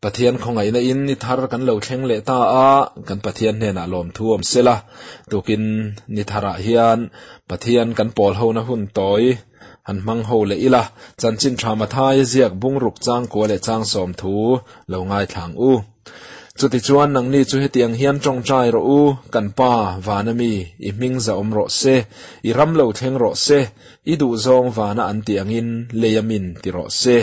Pathian khawngaihna in ni thar kan lo thleng leh ta a, kan Pathian hnenah lawmthu awm sela, tukin ni tharah hian Pathian kan pawl hona hun tawi han hmang ho leh ila, chanchin tha Mathai ziak bungruk changkua leh changsawm thu lo ngaithlang u. Chutichuan nangni chu hetiang hian tawngtai rawh u, Kan Pa, vana mi, i hming zahawm rawh se, i ram lo thleng rawh se, i duhzawng vana an tih angin lei a min ti rawh se.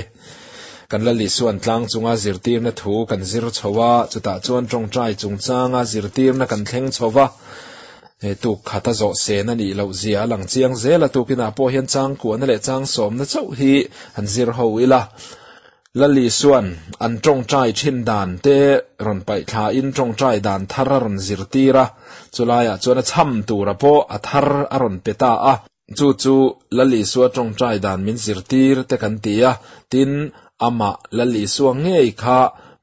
Kan Lal Isuan tlang chunga zirtirna thu kan zir chho a, chutah chuan tawngtai chungchanga zirtirna kan thleng chho va, he tuk khata zawh sen a nih loh zia a lang chiang zel a, tukinah pawh hian changkuahna leh changsawmna chauh hi han zir ho ila. Lal Isuan an tawngtai thin dan te rawn paih thlain tawngtai dan thar a rawn zirtir a, chulaiah chuan a chham tura pawh a thar a rawn pe ta a. Chu chu Lal Isua tawngtai dan min zirtir te kan ti a, tin, amah Lal Isua ngei kha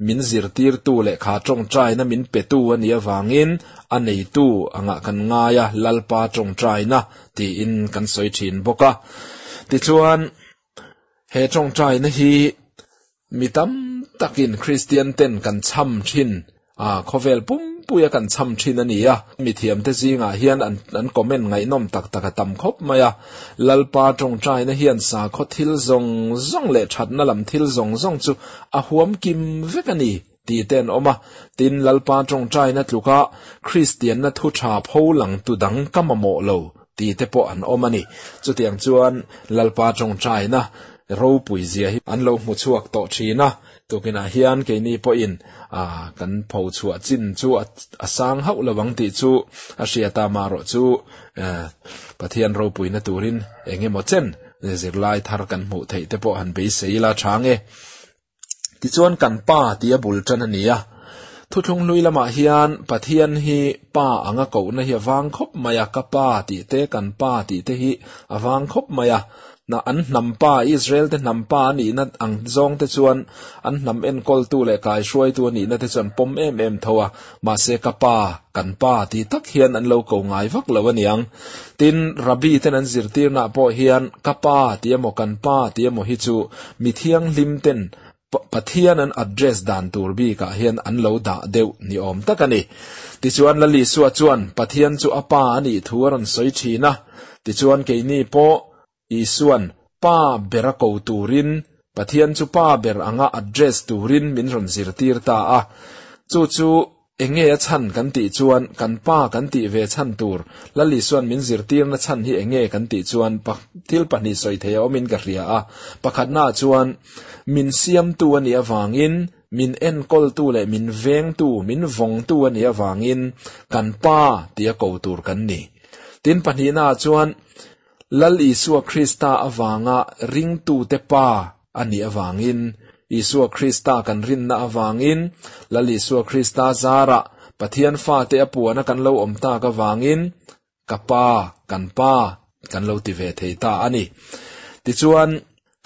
min zirtirtu leh kha tawngtaina min petu a nih avangin a neitu angah kan ngai a, Lalpa tawngtaina tiin kan sawi thin bawk a. Tichuan, he tawngtaina hi Mi tam takin Kristian ten kan cham thin a, khawvel pumpuia kan cham thin a ni a. Mi thiamte zingah hian an an comment ngaihnawm tak tak a tam khawp mai a. Lalpa tawngtaina hian sakhaw thil zawng zawng leh thatna lam thil zawng zawng chu a huam kim vek a ni tih te an awm a. Tin, Lalpa tawngtaina tluka Kristianna thu tha pho lang tu dang ka mamawh lo tih te pawh an awm a ni. Chutiang chuan Lalpa tawngtaina ropui zia hi an lo hmu chhuak tawh thin a, tukinah hian keini pawhin kan pho chhuah chin chu a sang hauh lo ang tih chu a hriat a, marawh chu Pathian ropuina turin eng emaw chen zirlai thar kan hmuh theih te pawh han beisei ila tha nge. Tichuan kan Pa tih a bul tan a ni a, Thuthlung hlui lamah hian Pathian hi Pa anga kohna hi a vang khawp mai a, ka Pa tih te, kan Pa tih te hi a vang khawp mai a. Na an hnam pa, Israel te hnam pa a nihna ang zawng te chuan an hnam enkawltu leh kaihruaitu a nihna te chu an pawm em em tho a, mahse ka Pa, kan Pa tih tak hian an lo ko ngai vak lo a niang. Tin, Rabbi ten an zirtirnaah pawh hian ka Pa tih emaw kan Pa tih emaw hi chu mi thianghlim ten Pathian an address dan tur bikah hian an lo dah deuh ni awm tak a ni. Tichuan Lal Isua chuan Pathian chu a Pa a nih thu a rawn sawi thin a. Tichuan keini pawh Isuan Pa ber a ko turin, Pathian chu Pa ber anga address turin min rawn zirtir ta a. Chu chu Enge a chhan kan tih chuan kan pa kan tih ve chhan tur Lal Isuan min zirtirna chhan hi enge kan tih chuan thil pahnih sawi thei a awmin ka hria a. Pakhatnaah chuan min siamtu a nih avangin min enkawltu leh min vengtu, min vawngtu a nih avangin kan pa tia ko tur kan ni. Tin pahnihnaah chuan Lal Isua Krista avanga ringtute pa a nih avangin, Isua Krista kan rinna avangin, Lal Isua Krista zarah Pathian fate a puana kan lo awm tak avangin, Ka Pa, kan Pa, kan lo ti ve thei ta a ni. Tichuan,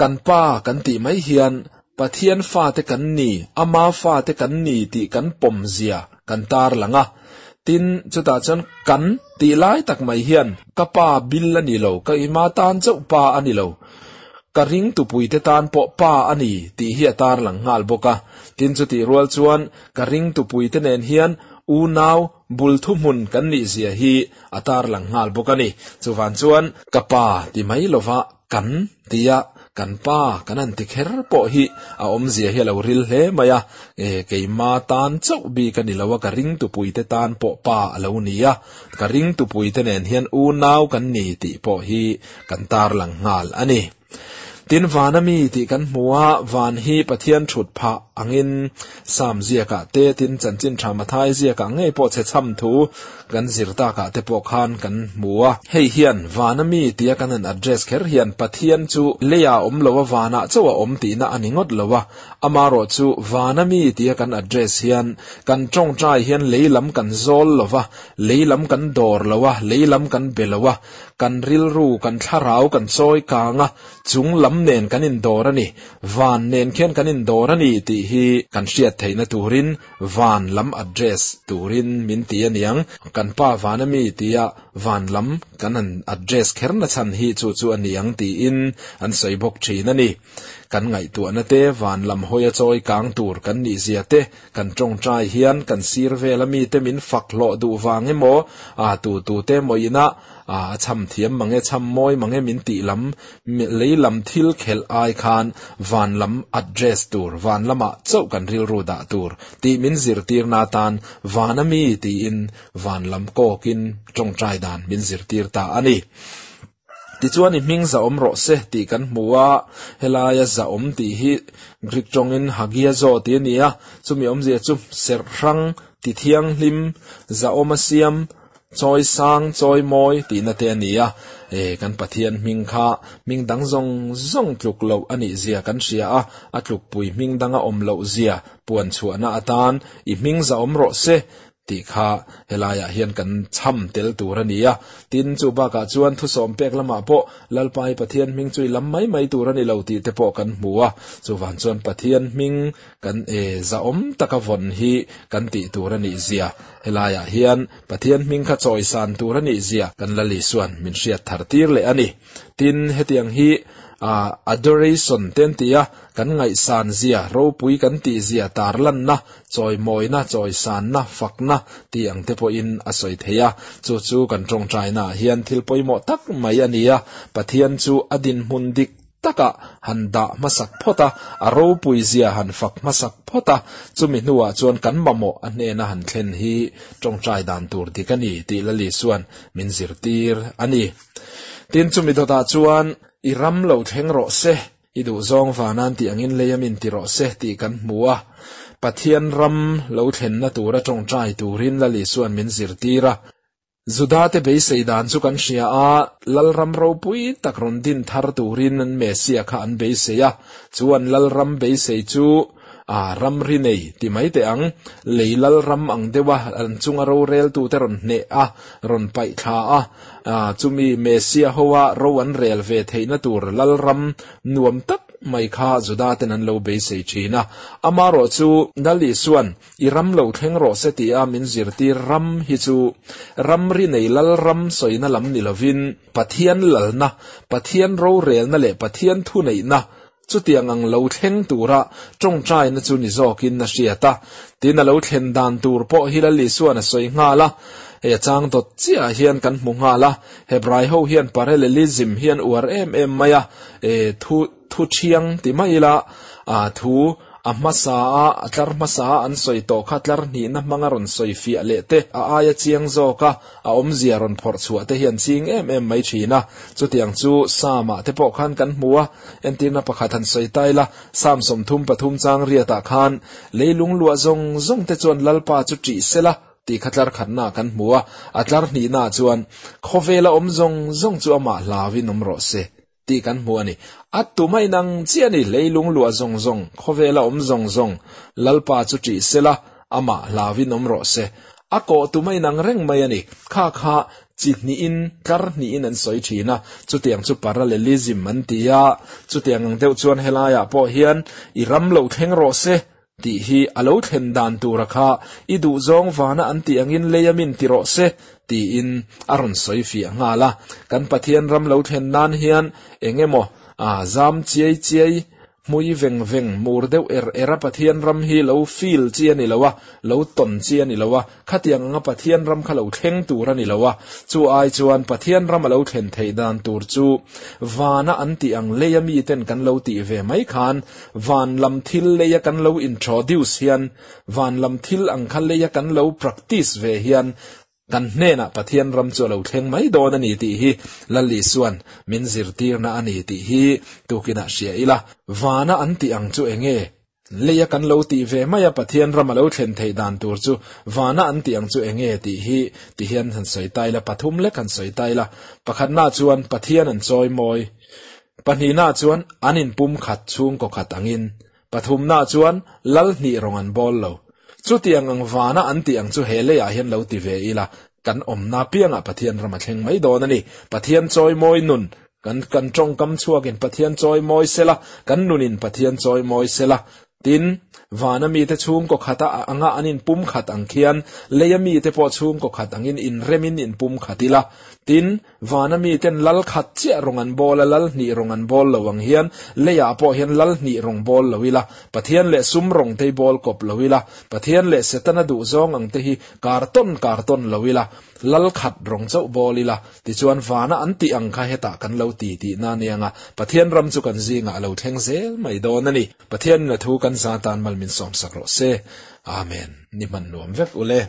kan Pa kan tih mai hian Pathian fate kan ni, Ama fate kan ni tih kan pawm zia kan tar lang a. Tin, chutah chuan kan tih lai tak mai hian ka pa bil a ni lo, ka ima tan chauh pa a ni lo, ka ring tupuite tan pawh pa a ni tih hi a tar lang nghal bawk a. Tin, chutih rual chuan ka ring tupuite nen hian unau bul thuhmun kan nih zia hi a tar lang nghal bawk a ni. Chuvan chuan ka pa ti mai lova Kan tia kan pa kan han ti kher pawh hi a awmzia hi a lo ril hle mai a, e keima tan chauh bik a ni lo a, ka ringtupuite tan pawh pa a lo ni a, ka ringtupuite nen hian unau kan ni tih pawh hi kan tarlang nghal a ni. Tin, vana mi tih kan hmu a, van hi Pathian thut phah angin Sam ziakah te, tin chanchin tha Mathai ziakah ngei pawh chhe chham thu Kan zir takah te pawh khan kan hmu a, hei hian vana mi tia kan han address kher hian Pathian chu leiah awm lo a, vanah chauh a awm tihna a ni ngawt lo a, amarawh chu vana mi tia kan address hian kan tawngtai hian lei lam kan zawl lo va, lei lam kan dawr lo a, lei lam kan be lo a, kan rilru, kan thlarau kan chawi kang a, chung lam nen kan indawr a ni, van nen khian kan indawr a ni tih hi kan hriat theihna turin Van lam address turin min ti a niang. Kan pa van a mi tia van lam kan han address kher na chhan hi chu chu a niang tiin an sawi bawk thin a ni. Kan ngaihtuahna te van lam hawia chawi kang tur kan nih zia te kan tawngtai hian kan sir vela mite min fak hlawh duh vang emaw a tu tu te emaw ina a cham thiam mange cham mawi mange min tih lam lei lam thil khelh ai khan van lam address tur van lamah chauh kan rilru dah tur tih min zirtirna atan van ami tiin van lam kawkin tawngtai dan min zirtir ta a ni. Tichuan i hming zahawm rawh se tih kan hmu a, helaia zahawm tih hi Greek tawngin hagiazo tih a ni a, chumi awmzia chu serh hrang, ti thianghlim, zahawm a siam, chawi sang, chawi mawi tihna te a ni a. E, kan Pathian hming kha hming dang zawng zawng tluk loh a nih zia kan hria a, a tlukpui hming danga awm loh zia puan chhuahna atan i hming zahawm rawh se tih kha helaiah hian kan cham tel tur a ni a. Tin, chu bakah chuan thusawm pek lamah pawh Lalpa hi Pathian hming chu i lam mai mai tur a ni lo tih te pawh kan hmu a. Chuvang chuan Pathian hming kan e zahawm taka vawn hi kan tih tur a nih zia helaiah hian Pathian hming kha chawisan tur a nih zia kan Lal Isuan min hriat thar tir leh a ni. Tin, hetiang hi adoration te an ti a, kan ngaihsan zia, ropui kan tih zia tarlanna, chawimawina, chawisanna, fakna tih ang te pawhin a sawi thei a. Chu chu kan tawngtainaah hian thil pawimawh tak mai a ni a, Pathian chu a dinhmun dik takah han dah hmasak phawt a, a ropui zia han fak hmasak phawt a, chumi hnuah chuan kan mamawh a hnena han thlen hi tawngtai dan tur dik a ni tih Lali chuan min zirtir a ni. Tin, chumi dawtah chuan i ram lo thleng rawh se, i duhzawng vanan tih angin lei a min ti rawh se tih kan hmu a. Pathian ram lo thlenna tura tawngtai turin Lali chuan min zirtir a. Judate beisei dan chu kan hria a, Lalram ropui tak rawn din thar turin an Messiah kha an beisei a. Chu an Lalram beisei chu a ramri nei ti mai teh ang, lei Lalram ang deuha an chunga roreltute rawn hneh a, rawn paih thla a, chumi Messiah hoa ro an rel ve theihna tur Lalram nuam tak mai kha Judaten an lo beisei thin a. Amaherawhchu Lal Isuan I ram lo thleng rawh se tia min zirtir ram hi chu ramri nei lal ram sawina lam ni lovin Pathian lalna, Pathian rorelna leh Pathian thuneihna chutiang ang lo thleng tura tawngtaina chu ni zawkin a hriat a. Tin, a lo thlen dan tur pawh hi Lal Isuan a sawi nghal a, hei a chang dawt chiahah hian kan hmu nghal a. Hebrai ho hian parallelism hi an uar em em mai a, e, thu thu thiang ti mai ila, a thu A hmasa a, a tlar hmasa a an sawi tawh kha tlar hnihna hmanga rawn sawi fiah leh te, a aia chiang zawk a, a awmzia rawn phawrh chhuah te hi an ching em em mai thin a. Chutiang chu Psalm-ah te pawh khan kan hmu a, entirna pakhat han sawi ta ila, Psalm 33 chang riatah khan, Leilung luah zawng zawng te chuan Lalpa chu ṭih sela, tih kha tlar khatnaah kan hmu a, a tlar hnihnaah chuan, Khawvela awm zawng zawng chu amah hlauin awm rawh se, tih kan hmu a ni. A tum a inang chiah a ni, leilung luah zawng zawng, khawvela awm zawng zawng, Lalpa chu ṭih sela, amah hlauin awm rawh se. A kawh tum a inang reng mai a ni. Kha kha chi hnihin, tlar hnihin an sawi ṭhin a, chutiang chu parallelism an ti a, chutiang ang deuh chuan helaiah pawh hian i ram lo thleng rawh se, Tih hi a lo thlen dan tura kha i duhzawng vana an tih angin lei a min ti rawh se, tiin a rawn sawi fiah nghal a. Kan Pathian ram lo thlen nan hian eng emaw a zam chiai chiai, hmui veng veng, mur deuh er er a Pathian ram hi lo feel chi a ni lo a, lo tawn chi a ni lo a, khatiang anga Pathian ram kha lo thleng tur a ni lo a, chu ai chuan Pathian ram a lo thlen theih dan tur chu vana an tih ang leia miten kan lo tih ve mai khan van lam thil leia kan lo introduce hian, van lam thil ang kha leia kan lo practice ve hian kan hnenah Pathian ram chu a lo thleng mai dawn a ni tih hi Lal Isuan min zirtirna a ni tih hi tukinah hria ila, vana an tih ang chu enge? Leia kan lo tih ve mai a Pathian ram a lo thlen theih dan tur chu vana an tih ang chu enge tih hi ti hian han sawi ta ila, pathum lek han sawi ta ila. Pakhatna chuan Pathian an chawi mawi. Pahnihna chuan an inpum khat chhungkaw khat angin. Pathumna chuan lal hnih rawng an bawl lo. Chutiang ang vana an tih ang chu he leiah hian lo ti ve ila, kan awmna piangah Pathian ram a thleng mai dawn a ni. Pathian chawi mawi nun Kan kan tawngkam chhuakin Pathian chawi mawi sela, kan nunin Pathian chawi mawi sela. Tin, vana mite chhungkaw khata anga an inpum khat ang khian leia mite pawh chhungkaw khat angin inremin inpum khat ila. Tin, Vana miten lal khat chiah rawng an bawl a, lal hnih rawng an bawl lo ang hian leiah pawh hian lal hnih rawng bawl lo ila, Pathian leh sum rawng te hi bawl kawp lo ila, Pathian leh Setana duhzawng ang te hi kartawn kartawn lo ila, lal khat rawng chauh bawl ila, tichuan vana an tih ang kha hetah kan lo ti tihna a nia nga, Pathian ram chu kan zingah a lo thleng zel mai dawn a ni. Pathianin a thu kan za tan mal min sawmsak rawh se. Amen. Ni hman nuam vek ule.